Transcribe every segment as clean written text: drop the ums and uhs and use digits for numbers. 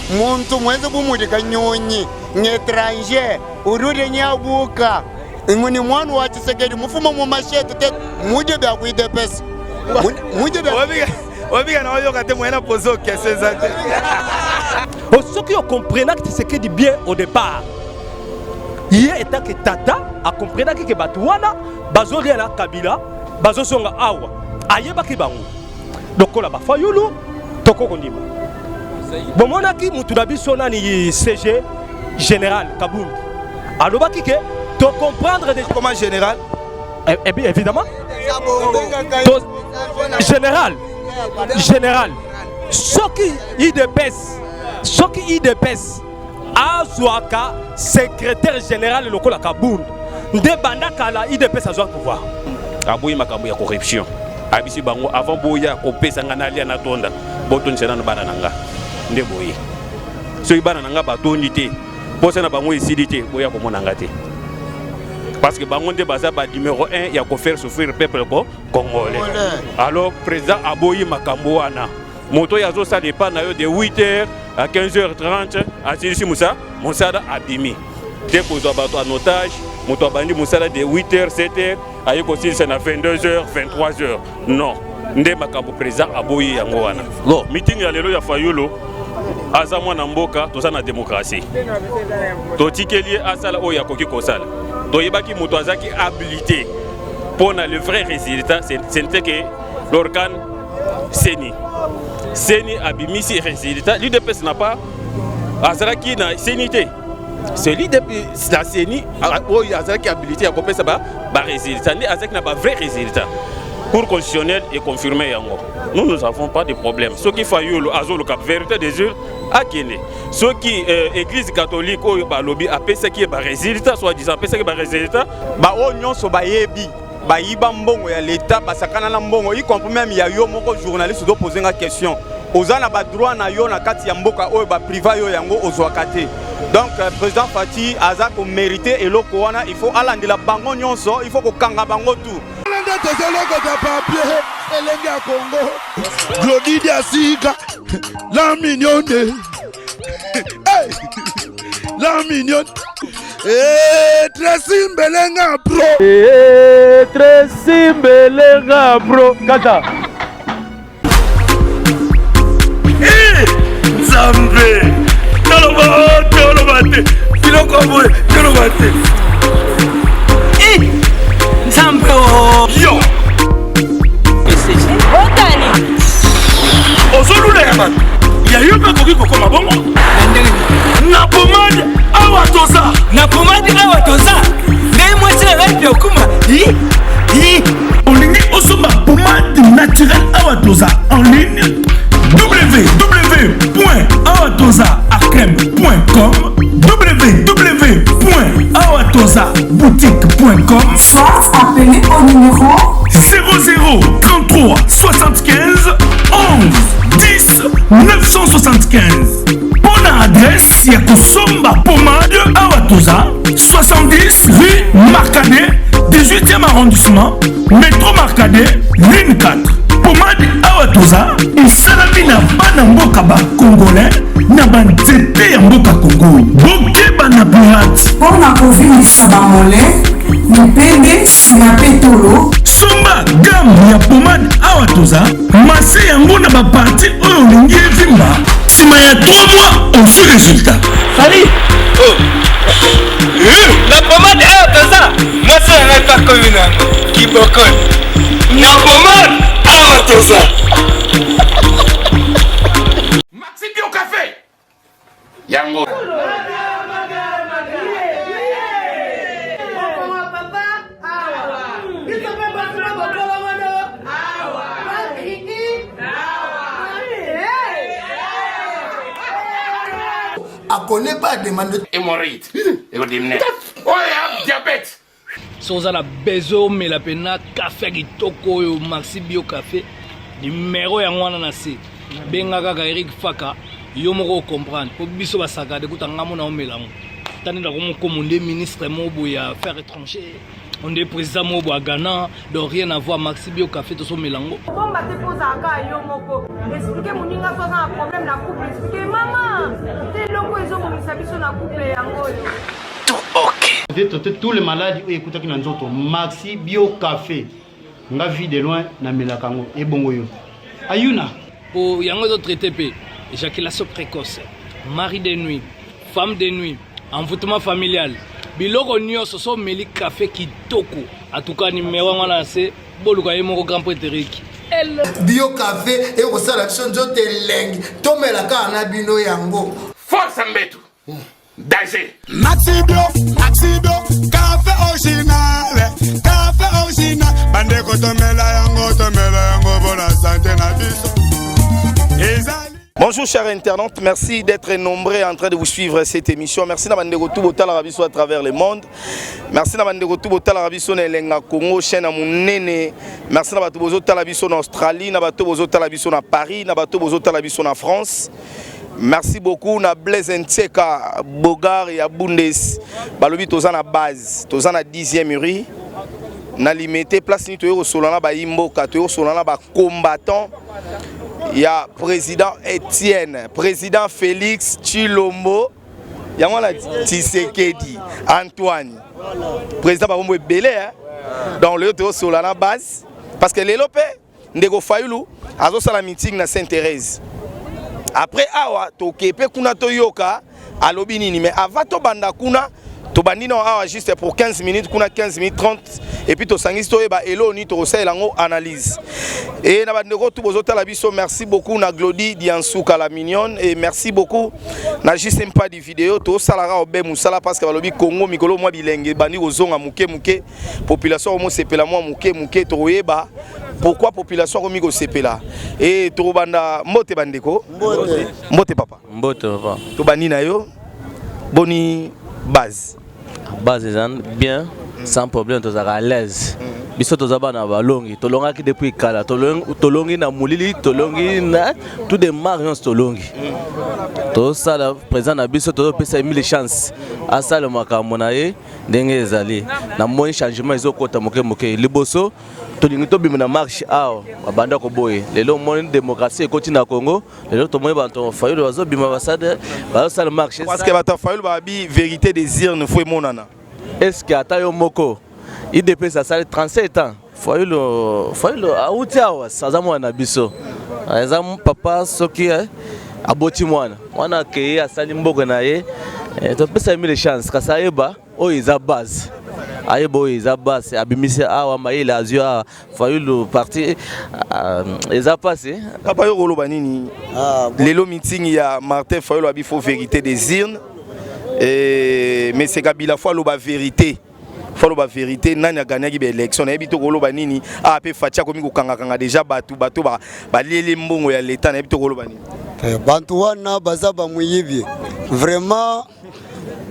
Muntu mwenze bu mudi kanyunyi ng'etranger udi udia nyabuka ni mwana wa Tshisekedi mufuma mu mashete te mudie bia kuidepesa mudie bia obika na oyoka te moyen na pose question eza te. Soki ocomprenaki Tshisekedi bien au départ, ye etake tata akomprenaki ke bato wana bazolia na Kabila bazozonga awa, ayebaki bango lokola bafayulu toko kondima. Bomonaki mutu na biso nani CG général Kabund alobaki ke to comprendre de comment général eh, eh bien évidemment to, général général soki IDPS soki IDPS azwaka secrétaire général lokola Kabund nde banda kala IDPS azwaka pouvoir. Aboyi makambo ya corruption, abisi bango avant boya kopesa nga nalia natonda, botondisa nano bana na nga nde boye. Soki bana na nga batondi te, posa na bango esili te, boya komona nga te, parce que bango nde baza ba numéro 1 ya kofaire souffrir peuple ko congolais. Alors président aboyi makambo wana. Moto oyo azosala epa na yo de 8h à 15h30 asilisi musa mosala abimi te kozwa bato en otage. Moto abandi mosala de 8h 7h aye kosilisa na 22h 23h, non, nde makambo président aboyi yango wana. Bon, meeting ya lelo ya Fayulu, aza mwana mboka, toza na démocratie, totikeli ye asala oyo akoki kosala. Toyebaki moto azalaki habilité mpo na le vrai résultat, ce n'était que l'organe CENI. CENI abimisi résultat, l'UDPS n'a pas azalaki na CENI te. C'est l'UDPS la CENI oyo azalaki habilité ya kopesa ba ba résultat, nde azalaki na ba vrai résultat. Cour constitutionnelle est confirmé yango. Nous, nous avons pas de problème. Soki Fayulu azoluka vérité des urnes, akende. Soki église catholique oyo balobi apesaki ye ba résultat, soi-disant apesaki ba résultat, ba oyo nyonso bayebi bayiba mbongo ya l'État, basakana na mbongo, y compris même ya yo moko journaliste ozopoze nga question, oza na badroit na yo na kati ya mboka oyo bapriva yo yango ozwaka te. Donc président Fatshi aza komérite eloko wana, il faut alandela bango nyonso, il faut kokanga bango tout. Nde tozolokota papier elenge ya Congo. Glodi Diasika, la mignonne. Hey! La mignonne. Eh, Tracy Mbelenga bro. Eh, Tracy Mbelenga bro. Kata. Eh, Nzambe. Toloba, toloba te. Biloko boye, toloba te. Eh, Nzambe oh. Yo. Otani. Ozolula ya bato. Ya yo mpe akoki kokoma bongo. Na pomade awa toza. Na pomade awa toza. Ngai mwasi na ngai mpe okuma. Hi. Hi. Olingi osomba pomade naturelle awa toza en ligne www.awatozaacreme.com, www.awatozaboutique.com, soit appelez au numéro 00 33 75 11 10 975. Mpo na adresse ya kosomba pomade awa toza, 70 rue Marcadet, 18e arrondissement, métro Marcadet, ligne 4. Pomade awa toza esalami na bana mboka ba congolais na banzete ya mboka Congo. Bokeba na pirate. Mpo na kovimbisa bamole, mipende, nsima mpe tolo. Somba gamme ya pomade awa toza, mase yango na baparti oyo olingi evimba. Nsima ya 3 mois ozwi résultat. Salut. Oh. Na pomade awa toza, mwasi na ngai mpe akomi na yango kibokoli. Na pomade awa toza. Maxi Bio Café. Yango. Akone pas demande. Hémorroïde. Ekodimine. Oyo diabète. Soki oza na besoin omela mpena kafe ya kitoko oyo Maxi Bio Café, numero yango wana na se, benga kaka Eric Faka, yo moko ocomprendre mpo biso basakade kuta nga mona omela yango. Tani ndako mokomo nde ministre moko boye ya affaires étrangères, onde président moko boye ya Ghana, donc rien à voir. Maxi Bio Café tosomela yango. Bomba te mpo ozalaka yo moko. Explique moninga so aza na problème na couple, explique mama. Bokangisa biso na couple yango oyo. Tout ok. Traiter tous les maladies oyo ekutaki na nzoto maxi bio café nga vie de loin na melaka yango ebongo yo ayuna po yango ezo traiter pe éjaculation précoce mari de nuit femme de nuit envoûtement familial biloko nyonso so omeli café kitoko atuka nimero yango na se boluka ye moko grand prêtre Eric bio café ekosala biso nzoto elengi tomela kaka na bino yango force mbetu danger maxi bio maxi bio café original café original bandeko tomela yango tomela yango mpona sante na biso ezali Bonjour chers internautes, merci d'être nombreux en train de vous suivre cette émission. Merci na bandeko tout botala biso à travers le monde. Merci na bandeko tout botala biso na Elenga Congo chaîne ya munene. Merci na bato bozotala biso na Australie, na bato bozotala biso na Paris, na bato bozotala biso na France. Merci beaucoup na Blaise Ntseka Bogar ya Bundes. Balobi toza na base, toza na 10e rue. Na limete place ni toyoko solana ba imboka, toyoko solana ba combattants ya président Etienne, président Félix Tshilombo, yango wana Tshisekedi Antoine. Président babombo ebele hein. Donc lelo toyoko solana base parce que lelo pe Ndeko Fayulu azosala meeting na Sainte Thérèse. Après awa toke pe kuna toyoka alobi nini mais avant tobanda kuna tobandi nao awa juste pour 15 minutes kuna 15 minutes 30 et puis tosangisi toyeba eloo nini tokosalela yango analyse et na bandeko tu bozotala biso merci beaucoup na Glody Diansuka la mignonne et merci beaucoup na juste Mpadi video tosalaka obe mosala parce que balobi Congo mikolo mwa bilenge ebandi kozonga moke moke population akomosepela mwa moke moke tokoyeba pourquoi population akomi kosepela e tokobanda mbote bandeko mbote, mbote papa mbote papa tobandi na yo boni base base eza bien sans problème tozalaka à l'aise biso toza bana balongi tolongaki depuis kala tolongi na molili tolongi na tout de marque nyonso tolongi tosala président na biso tozopesa ye mille chance asala makambo na ye ndenge ezali namoni changement ezokota moke moke liboso tolingi tobima na marche awa babanda koboye lelo omoni démocratie ekoti na congo lelo tomoni bato fayulu bazobima basade bazosala marche parce que bato ya fayulu babi vérité des urnes fo emonana est ce que ata yo moko idps asali 37 ans fayulu fayulu awuti awa aza mwana na biso eza papa soki eh, aboti mwana mwana akei asali mboka na ye eh, topesa ye mille chance kasi ayeba oyo eza base ayeba oyo eza base abimisi awa mayele azwi awa fayulu parti euh, eza mpasi papa yo koloba nini ah, lelo meeting ya martin fayulu abi faut vérité des urnes eh, mais c'est kabila faut aloba vérité faut aloba vérité nani agagnaki ba élection nayebi to koloba nini ah pe Fatshi akomi kokangakanga déjà bato bato balieli mbongo ya leta nayebi to koloba nini eh, bantu wana baza bamuyibi vraiment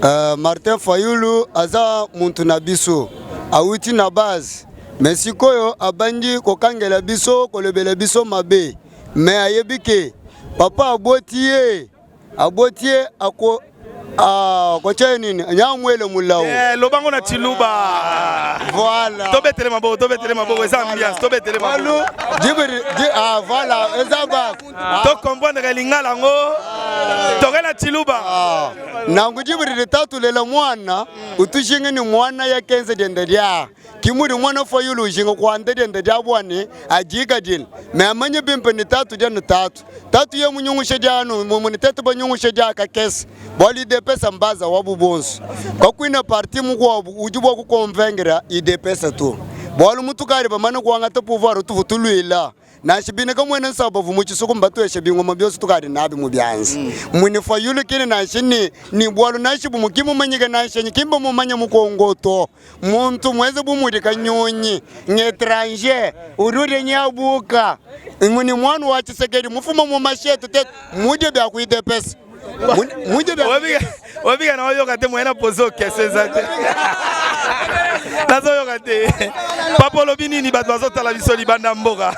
euh, Martin Fayulu aza muntu na biso awuti na base me sikoyo abandi kokangela biso kolobela biso mabe me ayebi ke papa aboti ye aboti ye ako ah, kotya ye nini nyamwele mulawu eh, lobango na chiluba voilà tobetele maboko tobetele maboko eza ambiance tobetele maboko jibiri ah, voilà eza ba to comprendre lingala yango toke na chiluba ah. nangu jibiri tatulela mwana utushinge ni mwana ya kenze dende lya kimudi mwana fayulu ujinga kuanda diende dia bwani ajika dile me amanye bimpe ni tatu dia ni tatu tatu ye munyungushe dianu mumuni tetu banyungushe dia kakese bwalu idepesa mbaza wabu bonso kakwina parti mukuabu udi bua kukonvengera idepesa to bwalu mutukali bamane kuangata pouvoir tuvu tuluila Nansha bine kamuena nsabavu mu tshisuku mbatueshe bingoma bionso tukadi nabi mu bianza. Mm. Mwini fayulu kini nansha ni ni bwalu nansha bumu kimumanyike nansha nyi kimba mumanya mu Kongo to. Muntu mweze bumudi kanyonyi ngetranger uri nyabuka. Mwini mwana wa Tshisekedi mufuma mu mashetu te mudye bya kuidepesa. Obika na oyoka te moyen na pose question eza te nazoyoka te papa olobi nini bato bazotala biso libanda mboka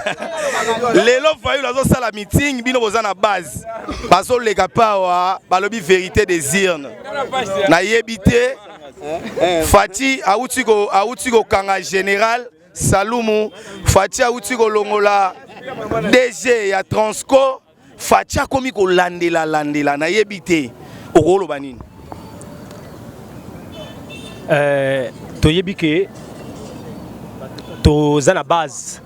lelo fayulu azosala meeting bino boza na base bazoleka mpe awa balobi vérité des urnes nayebi te fati awuti kokanga général salumu fati awuti kolongola dg ya transco Fatshi akomi kolandela landela nayebi te okoloba nini? Euh, toyebi ke toza na base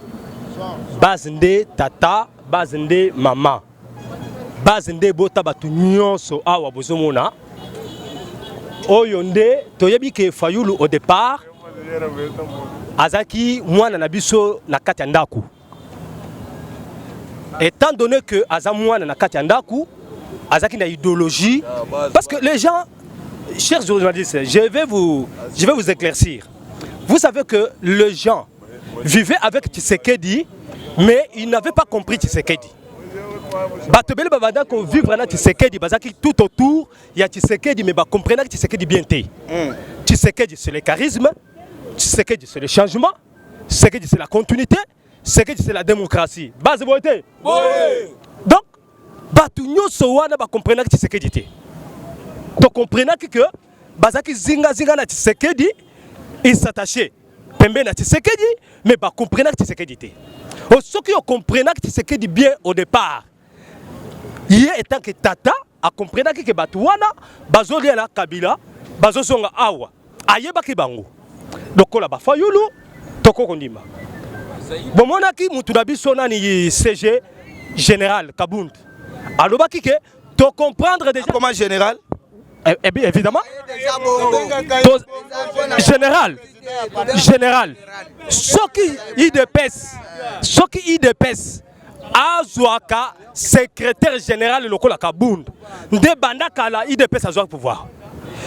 base nde tata base nde mama base nde ebota bato nyonso awa bozomona oyo nde toyebi ke fayulu au départ azalaki mwana na biso na kati ya ndako étant donné que aza mwana na kati ya ndako azalaki na idéologie parce que les gens chers journalistes je vais vous, je vais vous éclaircir vous savez que les gens vivaient avec Tshisekedi mais ils n'avaient pas compris Tshisekedi bato ebele babanda kovivre na Tshisekedi bazalaki tout autour ya Tshisekedi mais bacomprenaki Tshisekedi bien te Tshisekedi c'est le charisme Tshisekedi c'est le changement Tshisekedi c'est la continuité Tshisekedi c'est la démocratie base boye te donc bato nyonso wana bacomprenaki Tshisekedi te tocomprenaki que bazalaki zingazinga na Tshisekedi il s'attachait pembeni na Tshisekedi mais bacomprenaki Tshisekedi te soki ocomprenaki Tshisekedi bien au départ ye étant que tata akomprenaki ke bato wana bazolia na Kabila bazozonga awa ayebaki bango lokola bafayulu toko kondima bomonaki mutu na biso nani CG général Kabund alobaki ke to comprendre déjà comment général eh, eh bien, évidemment to, général général soki UDPS soki UDPS azwaka secrétaire général lokola Kabund nde banda kala UDPS azwaka pouvoir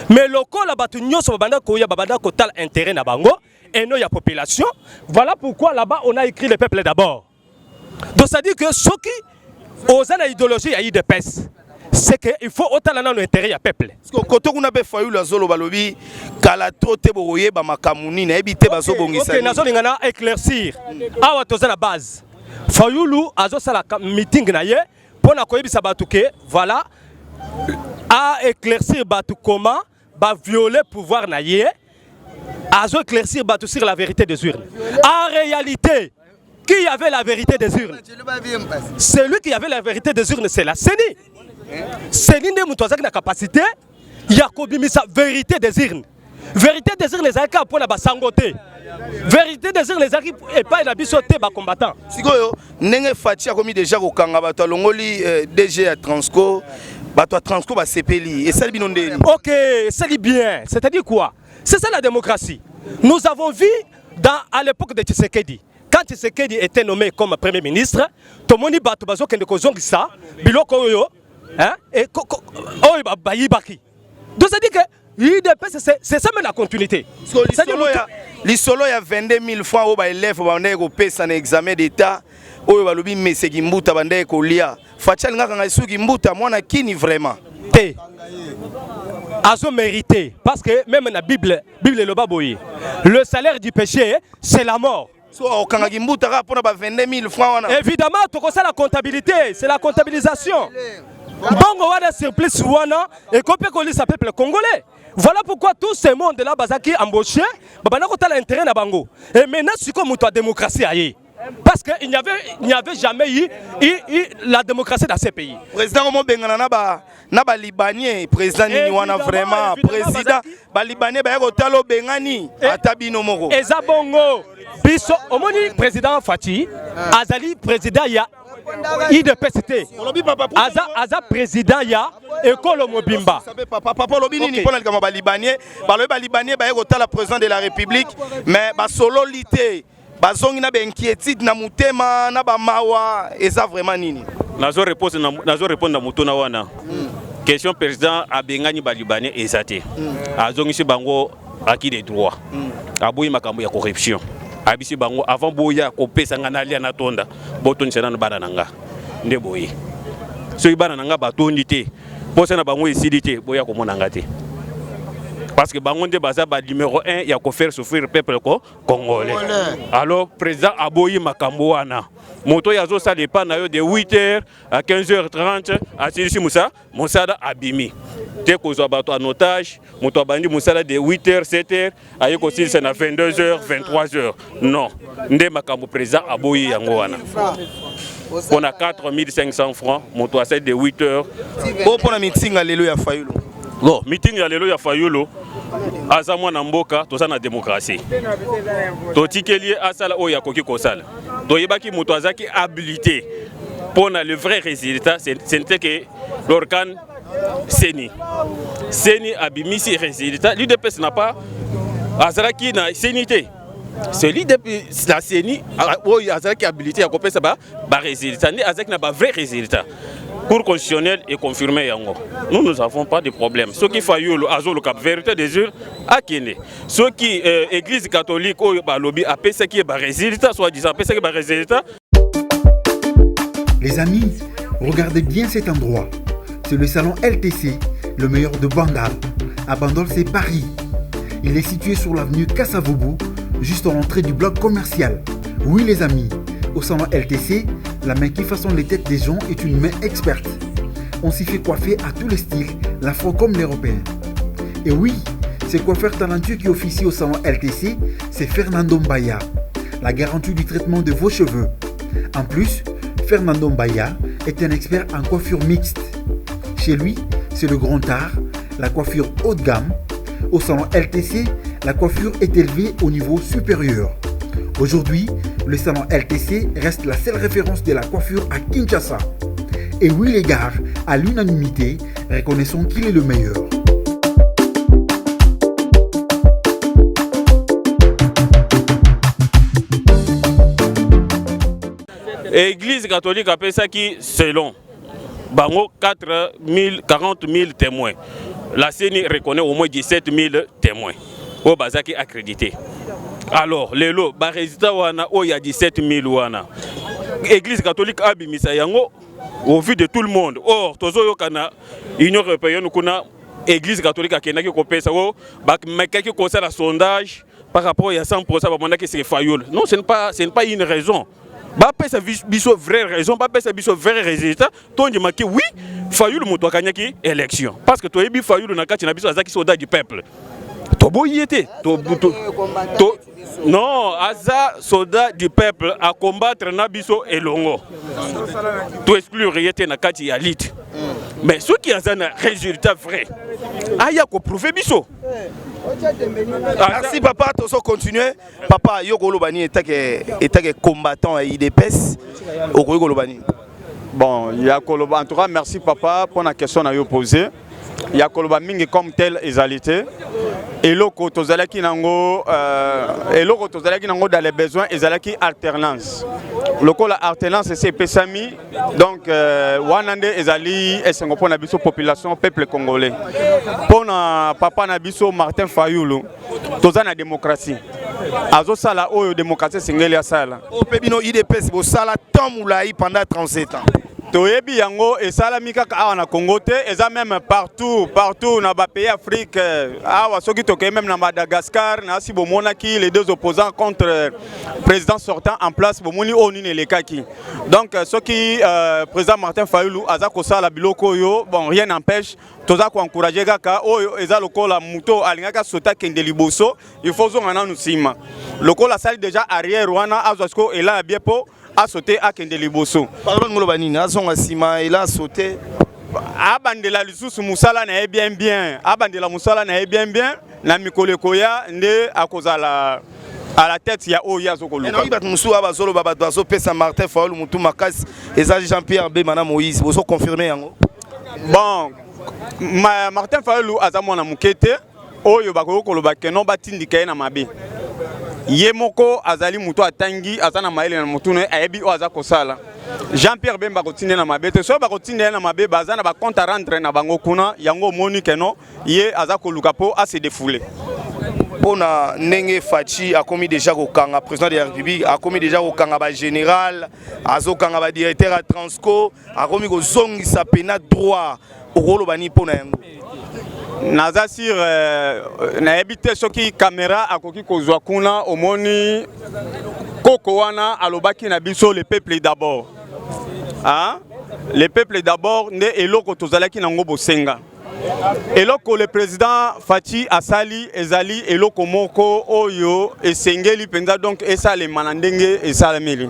mais lokola bato nyonso babanda koya babanda kotala intérêt na bango et non ya population voilà pourquoi là-bas on a écrit le peuple d'abord donc ça dit que soki oza na idéologie ya UDPS c'est que il faut otala nano intérêt ya peuple koto kuna mpe fayulu azoloba alobi kala to te bokoyeba makambo nini nayebi te bazobongisa okay, nazolinga na éclaircir awa toza na base fayulu azosala meeting na ye mpo na koyebisa bato ke voilà a éclaircir bato comment bavioler pouvoir na ye azo éclaircir bato sur la vérité des urnes en réalité qui avait la vérité des urnes celui qui avait la vérité des urnes c'est la CENI CENI nde moto azalaki na capacité ya kobimisa vérité des urnes vérité des urnes ezalaki kaka mpo na basango te vérité des urnes ezalaki epai na biso te bacombattant sikoyo ndenge Fatshi akomi déjà kokanga bato alongoli DG ya Transco bato ya Transco basepeli esali bino ndeni ok esali bien c'est-à-dire quoi c'est ça la démocratie nous avons vu dans, à l'époque de Tshisekedi quand Tshisekedi était nommé comme premier ministre tomoni bato bazokende kozongisa biloko oyo hein, oyo bayibaki donc c'est-à-dire que l'UDPS c'est ça même la continuité lisolo ya 22 000 francs oyo baélève bandaki kopesa na examen d'état oyo balobi meseki mbuta bandaki kolia Fatshi alingaka ngai suki mbuta mwana kini vraiment te azo mérité parce que même na bible bible eloba boye le salaire du péché c'est la mort so okangaki mbuta kaka mpona ba 22 000 francs wana évidemment tokosala comptabilité c'est la comptabilisation mbongo wana surplus wana ekoki mpe kolisa peuple congolais voilà pourquoi tout ce monde là bazalaki embauché babanda kotala intérêt na bango et maintenant sikoyo moto ya démocratie aye parce que il n'y avait, il n'y avait jamais eu, eu, eu la démocratie dans ces pays. Président comment bengana na ba na ba libanais président nini wana vraiment président ba libanais ba kotala bengani ata bino moko. Eza bongo biso omoni président Fatshi azali président ya UDPS te aza, aza président ya ekolo mobimba papa papa olobi nini mpona likambo ba libanais balobi ba libanais baye kotala président de la république mais basololi te bazongi na bainquiétude na motema na bamawa eza vraiment nini nazo répondre na motuna wana question président abengani balibanais eza te azongisi bango acquis de droit aboyi makambo ya corruption ayebisi bango avant boya kopesa nga nalia natonda botondisa nano bana na nga nde boye soki bana na nga batondi te mposa na bango esili te boya komona nga te parce que bango nde baza ba numéro 1 ya kofaire souffrir peuple ko congolais alors président aboyi makambo wana moto oyo azosala epa na yo de 8 heures à 15 heures 30 asilisi mosa mosala abimi te kozwa bato en otage moto abandi mosala de 8 heures 7 heures aye kosilisa na 22 heures 23 heures non nde makambo président aboyi yango wana mpona 4500 francs moto asali de 8 heures po mpona meeting ya lelo ya fayulu bon meeting ya lelo ya fayulu Aza mwana mboka, toza na démocratie. Totikeli ye asala oyo akoki kosala. Toyebaki moto azaki habilité mpo na le vrai résultat, ce n'était que l'organe CENI. CENI abimisi résultat, l'UDPS n'a pas azalaki na CENI te. C'est l'UDPS la CENI oyo azalaki habilité ya kopesa ba ba résultat nde azalaki na ba vrai résultat. Cour constitutionnelle est confirmé yango. Nous nous avons pas de problème. Soki Fayulu azoluka vérité des urnes akende. Soki euh, église catholique oyo balobi apesaki ye ba résultat soit disant apesaki ba résultat. Les amis, regardez bien cet endroit. C'est le salon LTC, le meilleur de Bandal. À Bandol, c'est Paris. Il est situé sur l'avenue Kassavoubou, juste à l'entrée du bloc commercial. Oui les amis, au salon LTC, la main qui façonne les têtes des gens est une main experte. On s'y fait coiffer à tous les styles, l'afro comme l'européen. Et oui, ce coiffeur talentueux qui officie au salon LTC, c'est Fernando Mbaya, la garantie du traitement de vos cheveux. En plus, Fernando Mbaya est un expert en coiffure mixte. Chez lui, c'est le grand art, la coiffure haut de gamme. Au salon LTC, la coiffure est élevée au niveau supérieur. Aujourd'hui, le salon LTC reste la seule référence de la coiffure à Kinshasa. Et oui les gars, à l'unanimité, reconnaissons qu'il est le meilleur. Église catholique apesaki selon bango 4 000, 40 000 témoins. La CENI reconnaît au moins 17 000 témoins oyo bazaki accrédité. Alors lelo ba résultat wana oyo ya 17 000 wana Église catholique abimisa yango au vu de tout le monde. Or tozoyoka na Union européenne kuna Église catholique akendaki kopesa o bamekaki kosala sondage par rapport ya 100% bamonaki c'est Fayulu. Non, ce n'est pas, ce n'est pas une raison. Bapesa biso vraie raison, bapesa biso vrai résultat, tondimaki oui, Fayulu moto akanyaki élection. Parce que toyebi Fayulu na kati na biso azaki soldat du peuple. Toboyi ye te. To, to, to, non, aza soldat du peuple à combattre na biso elongo. To exclure ye te na kati ya lutte. Mais soki aza na résultat vrai, aya ko prouver biso. Merci papa, tozo continuer. Papa, yo koloba nini etake etake combattant ya UDPS, okoki koloba nini? Bon, ya koloba en tout cas merci papa pour la question na yo posée. Ya koloba mingi comme tel ezali te. Eloko tozalaki nango euh, eloko tozalaki nango dans les besoins ezalaki alternance. Lokola alternance esi epesami donc euh, wana nde ezali esengo mpo na biso population peuple congolais. Mpo na papa na biso Martin Fayulu toza na démocratie azosala oyo démocratie esengeli asala. Oyo mpe bino UDPS bosala temps molai pendant 37 ans. Toyebi yango esalami kaka awa na Congo te, eza meme partout partout na ba pays Afrique. Awa soki tokei meme na Madagascar, na si bomonaki les deux opposants contre président sortant en place, bomoni oyo nini elekaki. Donc soki euh, président Martin Fayulu aza kosala biloko oyo, bon rien n'empêche, toza ko encourager kaka oyo eza lokola moto alingaki asota akende liboso, il faut zonga nanu nsima. Lokola asali déjà arrière wana azwa sikoyo elan ya bien po asote akende liboso. Pardon ngoloba nini azonga nsima ela asote abandela lisusu mosala na ye bien bien, abandela mosala na ye bien bien na mikolo ekoya nde akozala à la tête ya oyo ye azokoluka. Nayoki bato mosusu awa bazoloba bato bazopesa Martin Fayulu motu makasi eza Jean Pierre Bemba na Moïse, bozo confirmer yango? Bon, ma, Martin Fayulu aza mwana moke te oyo bakoki koloba ke non batindika ye na mabe. Ye moko azali moto atangi, aza na mayele na motu na ye, ayebi oyo aza kosala. Jean Pierre Bemba akotinda ye na mabe te. Soki bakotinda ye na mabe, baza na ba compte à rendre na bango kuna, yango omoni ke non ye aza koluka po a se defouler. Pona ndenge Fatshi akomi deja kokanga président de la République, akomi deja kokanga ba général, azokanga ba directeur ya Transco, akomi kozongisa pena droit, okoloba nini pona yango? Naza sur euh, nayebi te soki camera akoki kozwa kuna, omoni koko wana alobaki na biso le peuple d'abord. Hein? Le peuple d'abord nde eloko tozalaki nango bosenga. Eloko le président Fatshi asali ezali eloko moko oyo esengeli mpenza donc esalema na ndenge esalemeli.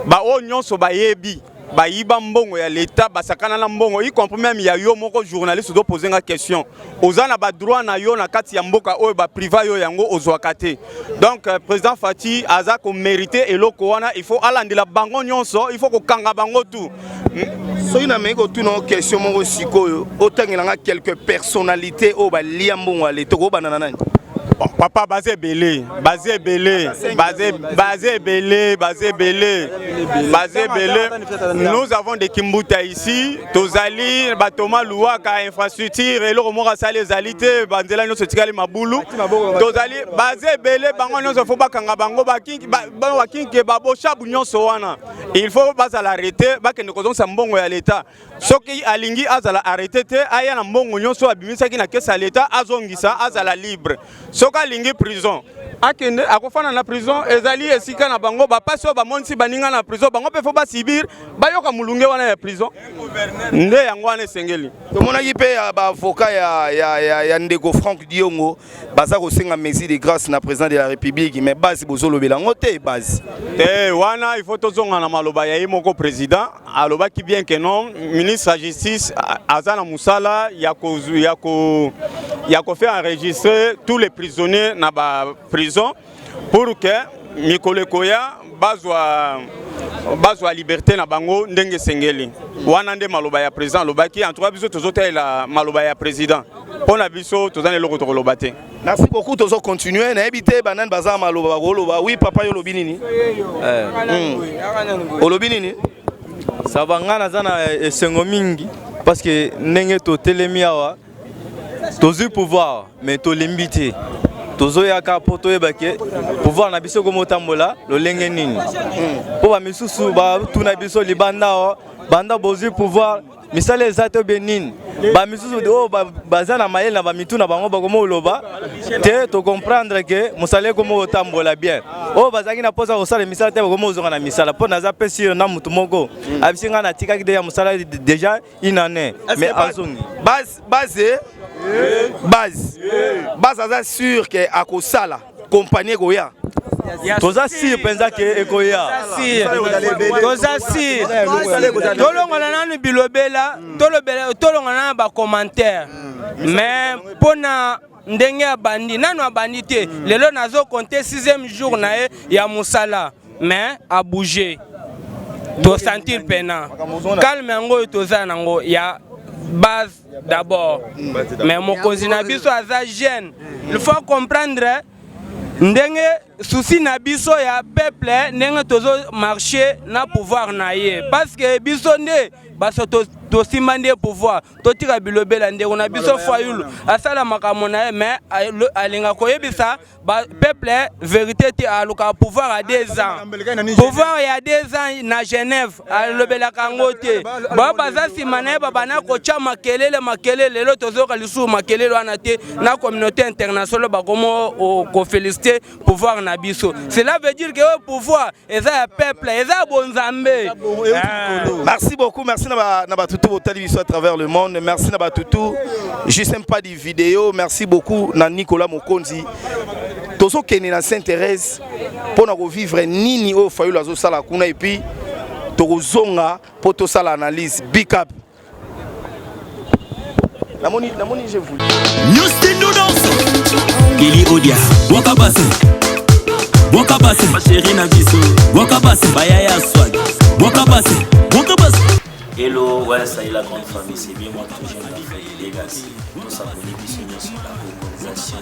Ba oyo nyonso bayebi Bayiba mbongo ya l'État, basakana na mbongo, y compris même ya yo moko journaliste ozo poser nga question. Oza na ba droit na yo na kati ya mboka oyo ba priva yo yango ozwaka te. Donc euh, président Fatshi aza ko mériter eloko wana, il faut alandela bango nyonso, il faut kokanga bango tout. Soki nameki kotuna yo question moko sikoyo, otangela nga quelques personnalités oyo balia mbongo ya leta, okobanda na nani? Bon, papa baza ebele, baza ebele, baza ebele, baza ebele, baza ebele. Nous avons des kimbuta ici, tozali batoma luwaka infrastructure eloko moko asali ezali te, banzela nyonso etikali mabulu. Tozali baza ebele, bango nyonso fo bakanga bango, bakinki bakinke baboshabu nyonso wana. Il faut bazala arrete, bakende kozongisa mbongo ya leta. Soki alingi azala arrete te, aya na mbongo nyonso abimisaki na kesa ya leta, azongisa, azala libre. Soki alingi prison, akende akofanda na prison, ezali esika na bango. Bapasi oyo bamonisi baninga na prison, bango mpe fo basibir, bayoka molunge wana ya prison. Nde yango wana esengeli. Tomonaki mpe ya baavocat ya, ya, ya, ya ndeko Franck Diongo baza kosenga mesure de grâce na président de la République, mais base bozolobela yango te base. Te wana il faut tozonga na maloba ya ye moko président. Alobaki bien que non, ministre ya justice aza na mosala ya ko ya ko ya ko faire enregistrer tous les prisonniers na ba prison pour que mikolo ekoya bazwa bazwa liberté na bango ndenge esengeli. Wana nde maloba ya président alobaki. En tout cas biso tozotalela maloba ya président, mpo na biso toza na eloko tokoloba te. Merci beaucoup, tozo continuer. Nayebi te banani baza maloba bakoloba. Oui papa, yo olobi nini? Olobi nini? Ça va, nga naza na esengo mingi parce que ndenge totelemi awa, tozwi pouvoir mais tolembi te. Tozoyaka mpo toyeba ke pouvoir na biso ekomi otambola lolenge nini, mpo bamisusu batuna biso libanda awa, banda bozwi pouvoir, misala eza te obe nini? Bamisusu oyo baza na mayele na bamitu na bango bakomi koloba te, tocomprendre ke mosala ekomi kotambola bien. Oyo bazalaki na mposa kosala misala te bakomi kozonga na misala, mpo naza mpe sire na motu moko abisi ngai natikaki deja mosala déjà une année, mais azongi. Base, base, base, base aza sûr ke akosala compagnie ekoya. Toza sire mpenza ke ekoya. Toza sire. Tolongola nanu bilobela, tolongola nanu bacommentaire, mais mpona ndenge abandi nanu, abandi te. Lelo nazocompter sixième jour na ye ya mosala, mais abouge, tosentir pena calme. Yango oyo toza nango ya base d'abord, mais mokonzi na biso aza jeune, il faut comprendre ndenge souci na biso ya peuple, ndenge tozomarche na pouvoir na ye, parce que biso nde baso tosimba nde pouvoir. Totika bilobela. Ndeko na biso Fayulu asala makambo na ye, mais alinga koyebisa peuple vérité te. Alukaka pouvoir ya 2 ans, pouvoir ya 2 ans na Genève, alobelaka yango te. Bao baza nsima na ye babanda kotya makelele, makelele. Lelo tozoyoka lisusu makelele wana te. Na communauté internationale bakomo koféliciter pouvoir na biso. Cela veut dire que oyo pouvoir eza ya peuple, eza ya bonzambe. Merci beaucoup, merci na batutu botali biso à travers le monde. Merci na batutu juste un pas de vidéo. Merci beaucoup na Nicolas Mokonzi. Tozokende na Sainte Thérèse mpona kovivre nini oyo Fayulu azosala kuna, et puis tokozonga mpo tosala analyse. Big up. Namoni, namoni, je vous. Houston Noodles, Kelly Odia, Waka Basse, Waka Basse, chérie na biso, Waka Basse, Bayaya Swag, Waka Basse, Waka Basse. Hello, ouais, ça y est, la grande famille, c'est bien moi toujours la famille Legacy. Tout ça pour l'émission sur la colonisation.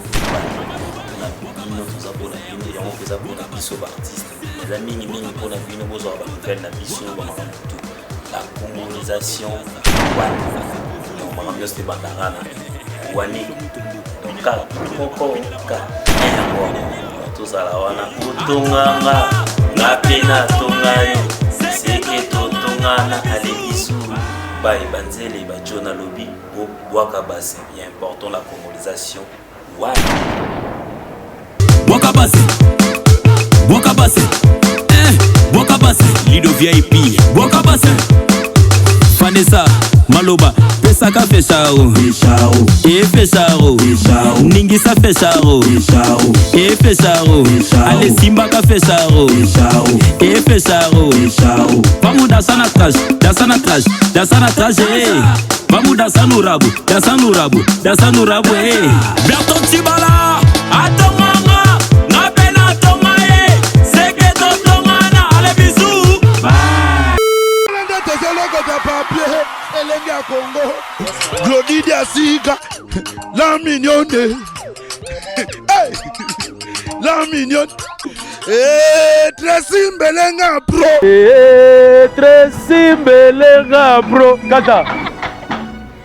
Na bino, toza mpona bino, yango mpenza mpona biso baartiste, eza mingimingi mpona bino bozwaka banouvelle na biso, bamakambo tu, la congolization wana. Donc makambo nyonso ebandaka na wani, donc ka moko ka yango wana tozala wana kotonganga nga mpe natonga yo seke totongana alebisu bai banzele bajo nalobi bobwaka base ya important, la congolisation wana. Waka Basse, Waka Basse, eh, Waka Basse, Lido VIP, Waka Basse, Vanessa. Maloba, pesaka fecharo. E fecharo. Ningisa fecharo. E fecharo. Ale simbaka fecharo. E fecharo. Vamos dançar na trás, dançar na trás, dançar na trás, eh. Vamos dançar no rabo, dançar no rabo, dançar no rabo, eh. Berton Tibala, atonganga, nga pe natonga ye, seke totongana, ale bisous. Nde tozolokota papier elenge ya Congo Glodi Diasika la mignonne hey! La mignonne hey, Tracy Mbelenga pro hey, Tracy Mbelenga pro kata.